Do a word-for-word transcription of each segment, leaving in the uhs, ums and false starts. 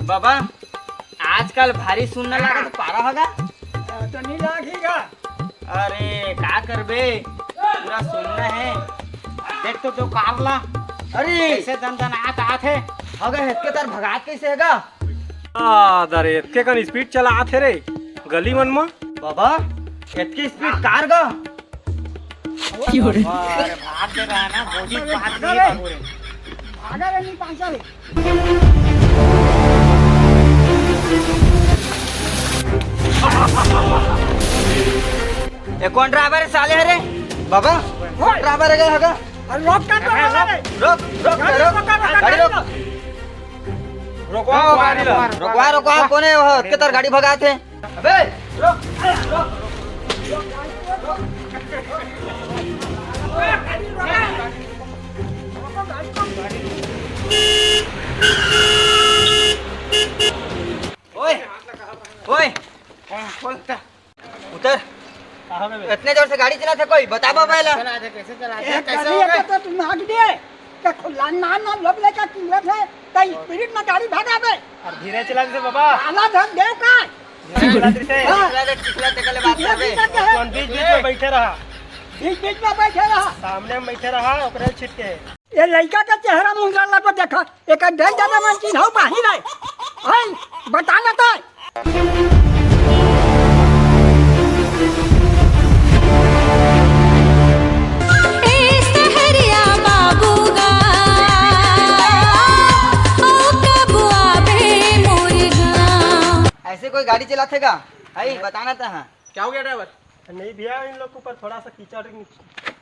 बाबा, आजकल भारी सुन्ना लागत, पारा होगा? तो नहीं लागी गा। अरे, का करबे, पूरा सुन्ना है। देख तो, तो कार ला। अरे, कैसे दन दन आत, आत है। अगर हेतके तर भगात कैसे हैगा? आ, दरे, एतके कन स्पीड चला आत है रे, गली मन म। बाबा, एतकी स्पीड कार गा? क्यों रे? अरे, भाग दे रहा है ना, बोझी भाग दे रहा है। भागा रे, नहीं पांचा रे। ये कौन ड्राइवर है साले? अरे बाबा, कौन ड्राइवर है? हगा, अरे रोक, कर ड्राइवर है। रोक, रोक, गाड़ी रोक, रोका, रोका, गाड़ी रोक। रोक। रोकवा, गाड़ी रोकवा। रोकवा, रोकवा, कौन है वो? किधर गाड़ी भगाते हैं? अबे, रोक, रोक। ओए, ओए, खोल, उतर। इतने जोर से गाड़ी चलाते कोई, बता बा पहला। चलाते, कैसे चलाते? एक कैसे गाड़ी हो गए? तो तुम आग दिए। क्या खुला ना, ना लब लेकर किंगत है, तई स्पीड में गाड़ी भगावे। और धीरे चलाते से बाबा। आला धन देव का। धीरे चलाते से। हाँ। चिखला देख, चिखला देख, गले बात चिखला करबे। देख के है। कौन बीच बीच में बैठे रहा? बीच बीच में बैठे रहा। सामने में बैठे रहा, ओकरे छिटके। ये लड़का का चेहरा मुंह ला को देखा, एक ढेर ज्यादा मन चिन्हाऊ पाही रे। आई, बता ना तो। ए सहरिया बाबू गा, ओ कबुआ बे मोर गा। ऐसे कोई गाड़ी चलाथे का? आई, बताना तो हाँ। क्या हो गया ड्राइवर? नहीं भैया, इन लोग के ऊपर थोड़ा सा कीचड़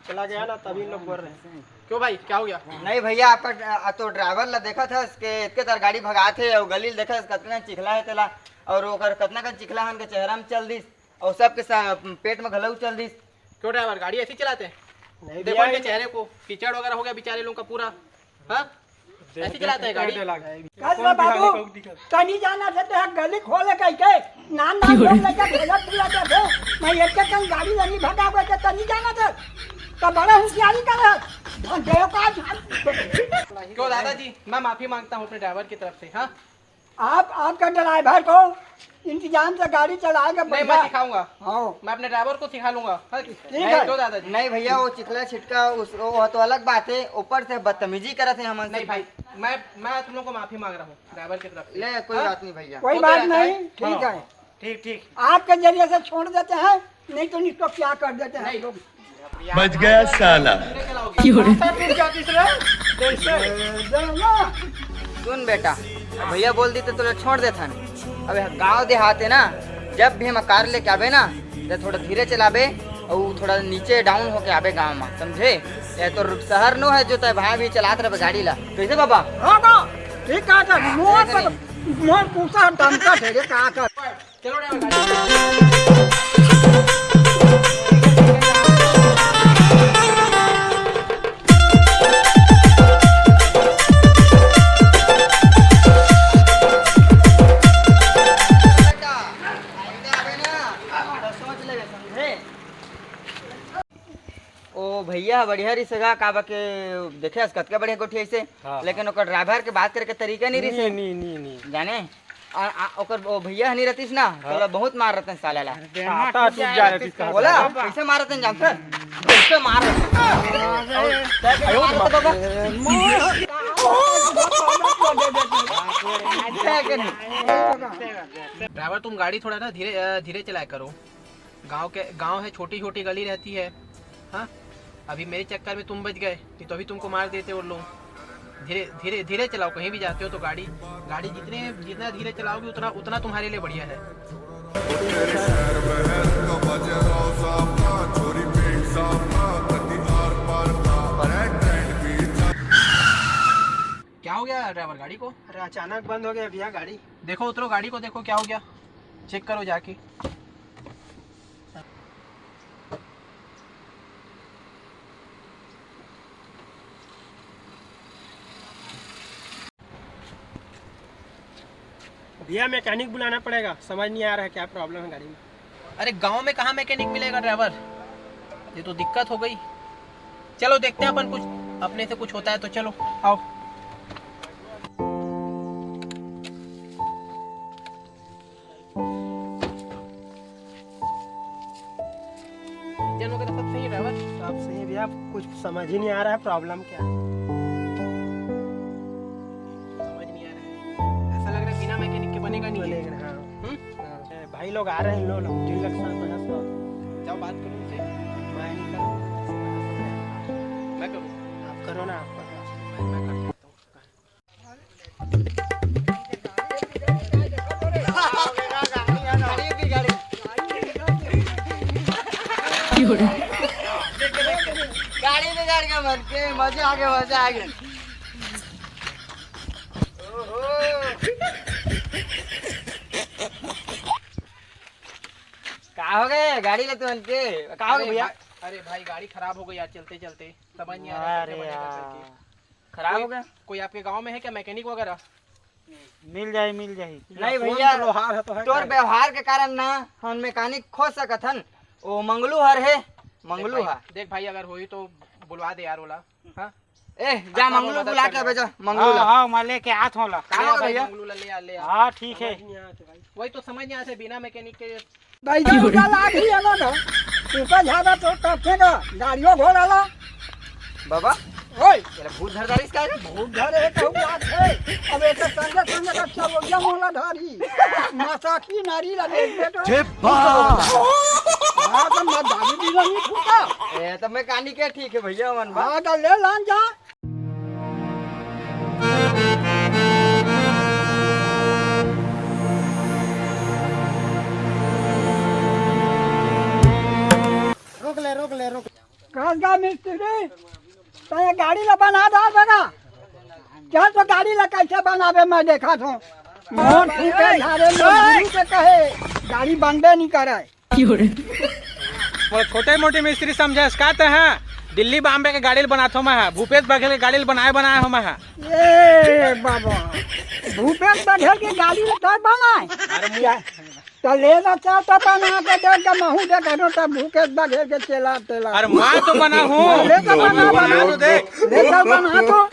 चला गया ना, तभी इन लोग बोल रहे हैं। क्यों भाई, क्या हो गया? नहीं भैया, आपका ड्रा-, तो ड्राइवर ला देखा था, इसके इतने तार गाड़ी भगात है और गली देखा, कितना चिखला है तेला, और ओकर कितना का चिखला है उनके चेहरा में चल दिस, और सबके सा-, पेट में घलऊ चल दिस। क्यों ड्राइवर, गाड़ी ऐसी चलाते हैं? नहीं देखो भैया, इनके ये चेहरे को, कीचड़ वगैरह हो गया बेचारे लोगों का पूरा। हाँ, ऐसे चलाता है गाड़ी। कल ना बाबू, तनी जाना से तो गली खोले कह के, नान नान लोग लेके भेजत भी लेके थे। मैं एक एक कन गाड़ी लगी भगा गए तो तनी जाना से, तो बड़ा होशियारी कर। देव का क्यों दादाजी, मैं माफी मांगता हूँ अपने ड्राइवर की तरफ से। हाँ, आप, आपका ड्राइवर को इंतजाम से गाड़ी चलाएगा, नहीं, मैं बढ़िया। सिखाऊंगा। हाँ। मैं अपने ड्राइवर को सिखा लूंगा। हाँ, ठीक नहीं, है। क्यों दादाजी? नहीं भैया, वो चिखला छिटका उस, वो तो अलग बात है, ऊपर से बदतमीजी करत है हमन से। नहीं भाई, मैं, मैं तुम लोग को माफी मांग रहा हूँ ड्राइवर की तरफ से। ले, कोई हाँ? बात नहीं भैया। कोई वो तो बात रहता नहीं, है। ठीक हाँ। है। ठीक, ठीक। आपके जरिए से छोड़ देते हैं, नहीं तो इसको क्या कर देते हैं हम नहीं। लोग। बच गया साला। क्यों रे? सुन बेटा, भैया बोल दी तो तोला छोड़ देथन। अब गांव देहात है ना, जब भी हम कार लेके आबे ना, तो थोड़ा धीरे चलाबे और थोड़ा नीचे डाउन होके आबे गांव में, समझे? ये तो शहर नो है जो तय भाई भी चलात रहे गाड़ी ला। कैसे बाबा? हाँ बा, ठीक कहा था। मोर पर, मोर पूछा दमका ढेरे कहा था। चलो ड्राइवर, गाड़ी। ओ भैया, बढ़िया रिसगा काबा के देखे हस, कतका बढ़िया गोठी अइसे। हाँ, लेकिन हाँ। ओकर ड्राइवर के बात करे के तरीका नहीं रहिस। नहीं, नहीं, नहीं, नहीं। जाने? आ, आ, ओकर ओ भैया हनी रहतिस ना, हाँ। तोला बहुत मार रहतन साला ला। काटा टूट जा रहतिस कहा बोला, था। कैसे मार रहतन जानत? कैसे मार रहतन? और कैसे मार रहतन बाबा? अच्छा है कि नहीं? ड्राइवर, तुम गाड़ी थोड़ा ना धीरे, अ, धीरे चलाया करो। गांव के, गांव है, छोटी छोटी गली रहती है। हाँ, अभी मेरे चक्कर में तुम बच गए, नहीं तो अभी तुमको मार देते वो लोग। धीरे धीरे धीरे चलाओ, कहीं भी जाते हो तो गाड़ी, गाड़ी जितने, जितना धीरे चलाओगे उतना, उतना तुम्हारे लिए बढ़िया है। क्या हो गया ड्राइवर गाड़ी को? अरे अचानक बंद हो गया भैया गाड़ी। देखो, उतरो, गाड़ी को देखो क्या हो गया, चेक करो जाके। भैया, मैकेनिक बुलाना पड़ेगा, समझ नहीं आ रहा है क्या प्रॉब्लम है गाड़ी में। अरे, गांव में कहाँ मैकेनिक मिलेगा ड्राइवर, ये तो दिक्कत हो गई। चलो देखते हैं अपन, कुछ अपने से कुछ होता है तो। चलो आओ। अब कुछ समझ ही नहीं आ रहा है प्रॉब्लम क्या है। समझ नहीं आ रहा है, ऐसा लग रहा है बिना मैकेनिक के बनेगा नहीं। बनेगा, हाँ। हम्म? हाँ। ए, भाई लोग आ रहे हैं, लो लो, दिल लग साथ बना तो। जाओ बात करो उनसे। मैं नहीं करूँ। मैं करूँ। आप करो ना, आप करो। मैं, मैं करता हूँ। गाड़ी बिगाड़ के मर के मजा आ गया, मजा आ गया। का हो गए गाड़ी ले तुमन के? का हो गए अरे भैया? भाई, अरे भाई, गाड़ी खराब हो गई यार, चलते चलते समझ नहीं आ रहा है अरे कैसे बनेगा यार। करके। खराब कोई, हो गया? कोई आपके गांव में है क्या मैकेनिक वगैरह? मिल जाही, मिल जाही। नहीं फोन भैया, तो लोहार है तो है तोर क्या? व्यवहार के कारण ना हम मैकेनिक खोज सकत हन। ओ मंगलू हर है, मंगलू देख भाई, हर। देख भाई, अगर होई तो बुलवा दे यार ओला। हाँ? ए, जा आप मंगलू मदद बुला कर के दो। भेजा, मंगलू हाँ, ला। हाँ, मैं लेके आत हूँ ला। का ले हो आ भाई, भैया? मंगलू ला ले आ, ले आ। हाँ, ठीक है। समझ नहीं आते भाई। वही तो समझ नहीं आते बिना मैकेनिक के। भाई जा, उनका लाग ही है ना, ना। ऊपर ज्यादा तो करते ना, गाड़ियों घोड़ा ला। बाबा, ओए। तेरा भूत धर डालिस का रे? भूत धर है तो बात है। अब एक संगे संगे का चलो, ये मोला धारी। मसाकी नारी ला देख बेटो। जे बा। हाँ, तो मैं दारू पी रही थी का? ए, तो मैकेनिक है, ठीक है भैया, मन बा। हाँ, तो ले लान जा। रोक ले, रोक ले, रोक। कस गा मिस्त्री, तैं गाड़ी ला बना डार बेगा। चल तो गाड़ी ला कैसे बनाबे मैं देखत हूँ। मोर फूटे झारे में गुरु के कहे गाड़ी बनबे नहीं करे। मोला छोटे मोटे मिस्त्री समझस का तैं? दिल्ली बॉम्बे के गाड़ी ल बनाथो मैं हा, भूपेश बघेल के गाड़ी ल बनाए बनाए हो मैं हा। ए बाबा, भूपेश बघेल के गाड़ी ल तैं बनाए? अरे मु- क्या? तो ले ना, चल तो बना के दे, जब महू दे करो, तब भूपेश बघेल के चेला तेला। अरे मैं तो बना हूँ। ले तो बना, बना बना। तो देख। ले चल बना तो।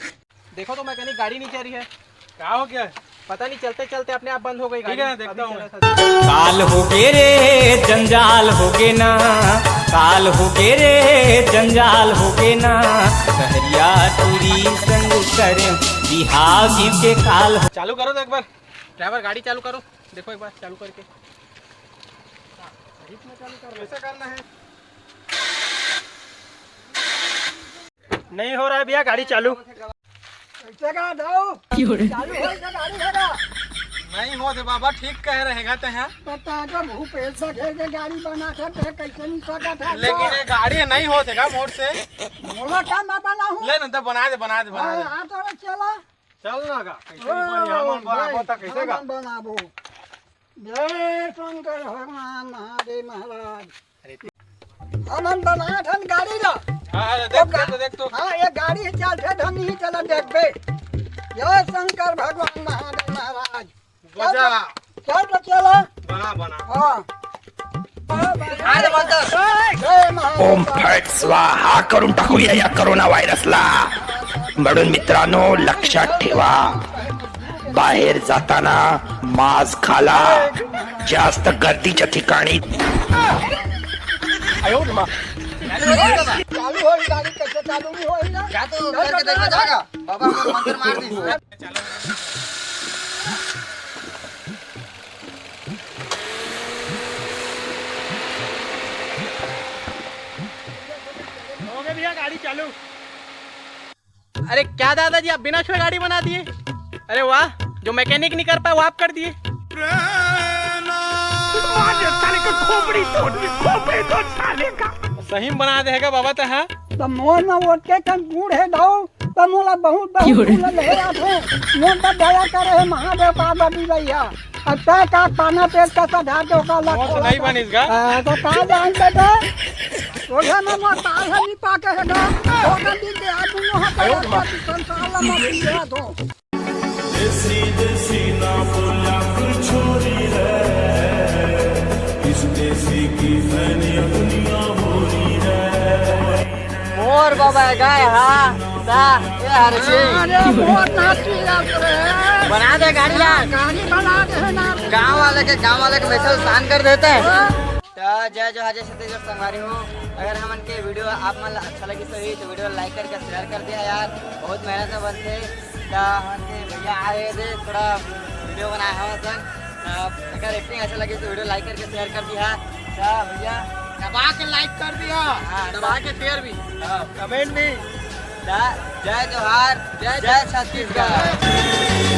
देखो तो मैकेनिक, गाड़ी नहीं चल रही है। क्या हो गया? पता नहीं, चलते चलते अपने आप बंद हो गई गाड़ी। ठीक है, देखता हूँ मैं। काल हो गे रे, जंजाल हो गे ना, काल हो गे रे, जंजाल हो गे ना, सहरिया टूरी संग करे बिहाव जीव के काल हो। चालू करो तो एक बार, ड्राइवर गाड़ी चालू करो, देखो एक बार चालू करके। कैसे करना है? नहीं हो रहा है भैया गाड़ी चालू। कैसे का दाऊ? चालू हो तो गाड़ी है ना? नहीं हो तो बाबा, ठीक कह रहे गा ते हैं। पता है तो भूपेश बघेल के गाड़ी बना सकते हैं, कैसे नहीं सकता था? लेकिन ये गाड़ी नहीं हो सका मोड़ से। बोला क्या मैं बना हूँ? ले ना तो बना दे, बना दे, बना दे। हाँ, तो चला। चल ना गा, कैसे ओ, नहीं बनी? हमन बनाबो भाई, त कैसे गा? हमन बनाबो। जय शंकर भगवान महादेव महाराज। अरे हमन बनात हन गाड़ी ला। हाँ, हाँ, देख, तो गा- देख, देख तो। हाँ, ये गाड़ी ही चलथे, धन नहीं चला देखबे। जय शंकर भगवान महादेव महाराज। बजा। चल तो चला। बना, बना। हाँ। अरे बोल तो। जय महादेव। ओम फट स्वाहा करून टाकूया या कोरोना व्हायरसला. म्हणून मित्रांनो, लक्षात ठेवा, बाहेर जाताना मास्क घाला, जास्त गर्दीच्या ठिकाणी. चालू होई गाड़ी, कैसे चालू नहीं होई ना? जा तो करके देखो, जाएगा। बाबा को मंत्र मार दी। हो गया भैया, गाड़ी चालू। अरे क्या दादाजी, आप बिना छुए गाड़ी बना दिए? अरे वाह, जो मैकेनिक नहीं कर पाए वो आप कर दिए। साले का खोपड़ी तोड़ दी, खोपड़ी तोड़ साले का। सही में बना देगा बाबा तो, हाँ। तो मोर ना ओतके कन बूढ़ है दाऊ, त मोला बहुत, बहुत क्यों रे? फूल ले आथे। मोर त दया करे हे महादेव पार्वती भैया। अब तय का पाना पेट का सधा के ओका ला मोर से खोला नहीं था। बनिस गा। आ, तो का जान बेटा? ओझा में मोर ताल है नहीं पाके है गा। ओका दिन के आदमी वहाँ पर आयो रे माँ। संसार ला मत लिया तो। देसी देसी ना बोल्या कोई छोरी है, इस देसी की फैनिया दुनिया हो रही है। मोर बाबा गाय हा, ता, ए हरसी। अरे मोर नाची जात रे। बना दे गाड़ी ला। गाड़ी बना दे ना। गांव वाले के, गांव वाले के वैसे शान कर देते हैं। त जय जोहार, जय छत्तीसगढ़ संगवारी हो। अगर हमन के वीडियो आप मन ला अच्छा लगिस होही तो वीडियो ला लाइक करके शेयर कर दिहा यार, बहुत मेहनत में बनथे। त हमन के भैया आए हे, थोड़ा वीडियो बनाए हवस। त अगर एक्टिंग अच्छा लगिस तो वीडियो लाइक करके शेयर कर दिहा। त भैया दबा के लाइक कर दिहा, हाँ, दबा के शेयर भी, हाँ, कमेंट भी। त जय जोहार, जय जय छत्तीसगढ़।